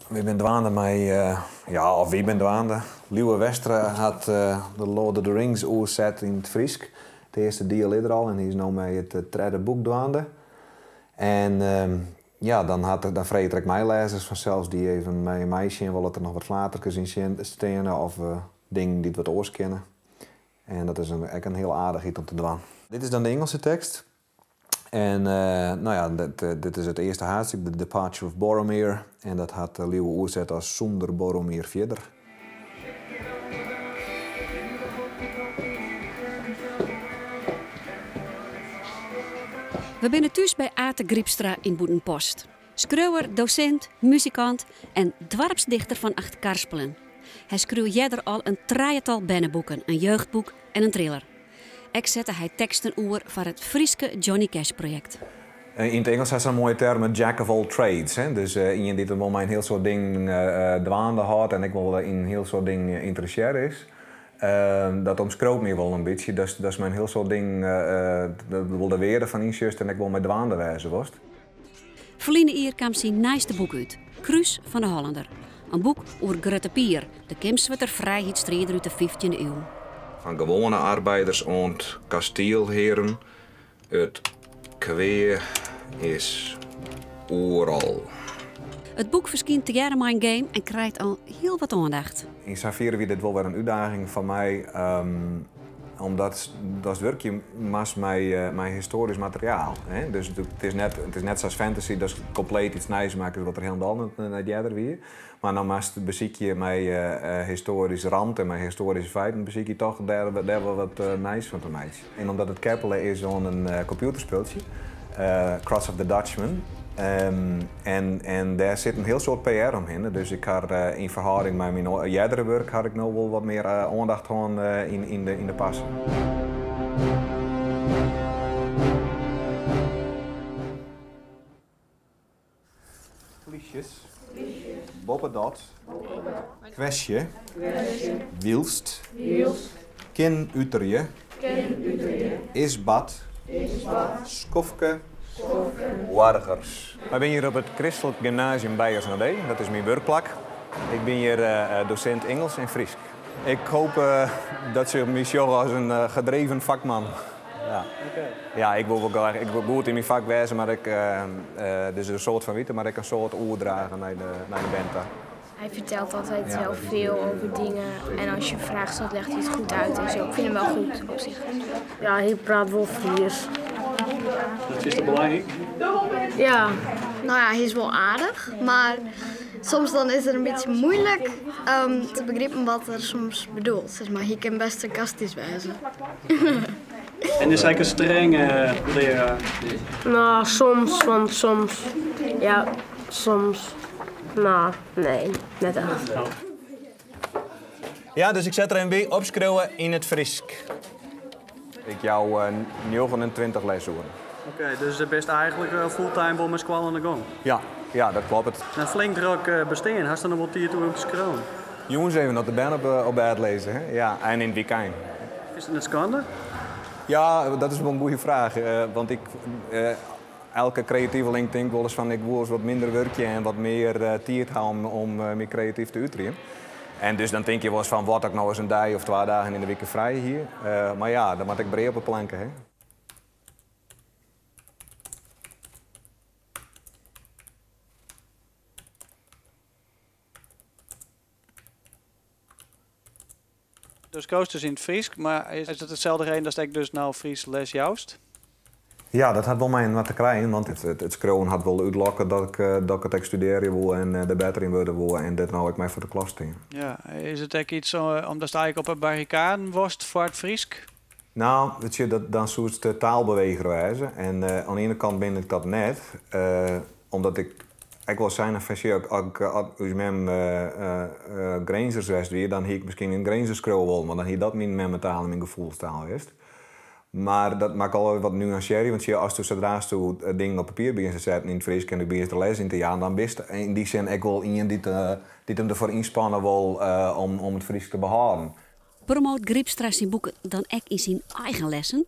Wy binne dwaande mei, ja, of wy binne dwaande, Liuwe Westra hat The Lord of the Rings oerset yn it Frysk. It earste diel is der al en hy is no mei it tredde boek dwaande. En ja, dan hat er, dan freget er ek mei-lêzers fansels dy't even mei him meisjen wolle oft der noch wat flaterkes yn steane of dingen dy't wat oars kinne. En dat is ek in hiel aardichheid om te dwaan. Dit is dan de Ingelske tekst. En no ja, dit is it earste haadstik, The Departure of Boromir. En dat hat Liuwe oerset as Sûnder Boromir fierder. We binne thús by Ate Grypstra yn Bûtenpost. Skriuwer, dosint, muzikant en doarpsdichter fan Achtkarspelen. Hy skreau earder al in trijetal berneboeken, in jeugdboek en in thriller. Ek sette hy teksten oer foar it Fryske Johnny Cash projekt. Yn it Ingelsk ha se in moaie term, a jack of all trades. Dus ien dy't him wol mei in hiel soad dingen dwaande hâldt en ek wol yn in hiel soad dingen ynteressearre is. Dat omskriuwt my wol in bytsje, datst mei in hiel soad dingen wol de wearde fan ynsjochst en ek wol mei dwaande wêze wolst. Ferline jier kaam syn nijste boek út, Krús fan de Hollander. In boek oer Grutte Pier, de Kimswerter frijheidsstrider út de fyftjinde iuw. Fan gewoane arbeiders oant kastielhearen, it kwea is oeral. It boek ferskynt tegearre mei in game en krijt al hiel wat oandacht. Yn safiere wie dit wol wer in útdaging foar my. Omdat datst wurkje moatst mei histoarysk materiaal. Dus it is net, it is net sa as fantasy datst kompleet iets nijs makkest wat der hielendal net earder wie. Mar no moatst besykje mei histoarysk ramt en mei histoaryske feiten besykje toch dêr dêr wol wat nijs fan te meitsjen. En omdat it keppele is oan in kompjûterspultsje, Cross of the Dutchman, en en dêr sit in hiel soad PR omhinne, dus ik ha yn ferhâlding mei myn eardere wurk ha ik no wol wat mear oandacht hân yn de parse. Plysjes. Boppedat. Kwestje. Wylst. Kin uterje. Is bard. Skoftke. Boargers. Wy binne hjir op it Kristlik Gymnasium Beyers Naudé. Dat is myn wurkplak. Ik bin hjir dosint Ingelsk en Frysk. Ik hoop dat se my sjogge as in gedreven fakman. Ja. Ja, ik wol wol graach, ik wol goed yn myn fak wêze, mar ek dus in soad fan witte, mar ek in soad oerdrage nei de, nei de bern ta. Hij vertelt altijd heel veel over dingen en als je een vraag stelt legt hij het goed uit en zo. Ik vind hem wel goed op zich. Ja, hy praat wol Frysk. Dat is toch belangryk? Ja. Nou ja, hy is wol aardich, mar soms dan is it in bytsje muoilik te begripen wat er soms bedoelt. Sis mar, hy kin bêst sarkastysk wêze. En is hy ek in strenge learaar? No, soms, want soms, ja, soms, no, nee, net echt. Ja, dus ik set der even by, opskriuwe yn it Frysk. Ik jou 29 lesoeren. Oké, dus bist eigentlik fulltime wol mei skoalle oan de gong? Ja, ja, dat kloppet. In flink drok bestean, hast dan noch wol tiid oer om te skriuwen? Jûns even as de bern op bêd lizze, hè? Ja, en yn it wykein. Is it net skande? Ja, dat is wol in goede fraach. Want ik, elke kreativeling tinkt wolris fan ik woe ris wat minder wurkje en wat mear tiid ha om my kreatyf te uterjen. En dus dan tink je wolris fan wat as ik no ris in dei of twa dagen yn de wike frij hie. Mar ja, dan moat ek brea op 'e planke, hè. Do skriuwst dus yn it Frysk, mar is it itselde reden datst ek dus no Frysk les joust? Ja, dat hat wol mei inoar te krijen, want it skriuwen hat wol útlokke dat ik dat ik it ek studearje woe en der better yn wurde woe en dêr no ek mei foar de klas stean. Ja, is it ek iets omdatst eigentlik op 'e barrikaden wolst foar it Frysk? No, weet je, dat, dan soest taalbeweger wêze. En oan de iene kant bin ik dat net, omdat ik ek wol sein ha fan sjoch, as ús mem Grinzers west wie, dan hie ik miskien yn it Grinzers skriuwe wollen, want dan hie dat myn memmetaal en myn gefoelstaal west. Mar dat moat ik al wat nuansearje, want sjoch, asto sadra'tsto dingen op papier begjinst te setten yn it Frysk en do begjinst der les yn te jaan, dan bist yn dy sin ek wol ien dy't him derfoar ynspanne wol om it Frysk te behâlden. Promoat Grypstra syn boeken dan ek yn syn eigen lessen?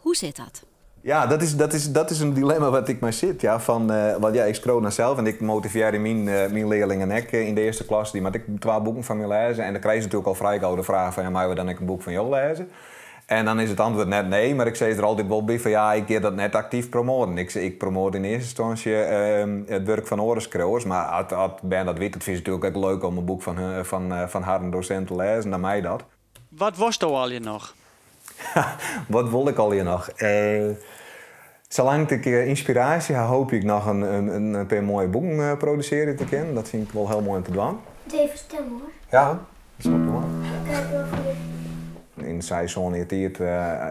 Hoe sit dat? Ja, dat is in dilemma wat ik mei sit. Ja, fan, want ja, ik skriuw dan sels en ik motivearje myn learlingen ek yn de earste klas. Dy moatte ek twa boeken fan my lêze. En dan krije se natuerlik al frij gau de fraach fan, ja, meie we dan ek in boek fan jo lêze? En dan is it antwurd net nee, mar ik sis der altyd wol by fan ja, ik gean dat net aktyf promoaten. Ik promoat yn earste ynstânsje it wurk fan oare skriuwers, mar as bern dat witte, it fine se natuerlik ek leuk om in boek fan harren dosint te lêzen, dan mei dat. Wat wolsto allegear noch? Wat wol ik allegear noch? Salang't ik ynspiraasje ha, hoopje ik noch in pear moaie boeken produsearje te kinnen. Dat fyn ik wol hiel moai om te dwaan. Even stil hoor. Ja, dat snap ik wol. Yn seis, sân jier tiid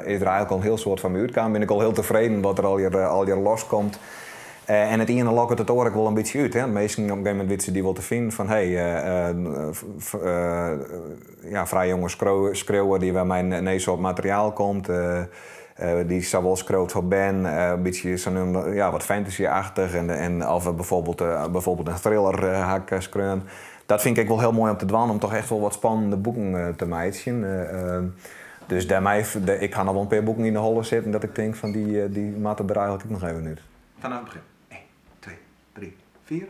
is der eigentlik al in hiel soad fan my útkaam. Bin ik al hiel tefreden wat der allegear loskomt. En it iene lokket it oare ek wol in bytsje út. Hè? Want minsken op in gegeven momint witte se dy wol te finen fan hey, ja, frij jonge skriuwer dy't wer mei in nij soart materiaal komt. Dy't sawol skriuwt foar bern, in bytsje sa no, ja, wat fantasy-achtich. En of bijvoorbeeld in thriller ha ik skreaun. Dat fyn ik ek wol hiel moai om te dwaan, om toch echt wol wat spannende boeken te meitsjen. Dus dêrmei, ik ha noch wol in pear boeken yn de holle sitten dat ik tink fan dy moatte der eigentlik ek noch even út. Fanôf it begjin. 1, 2, 3, 4.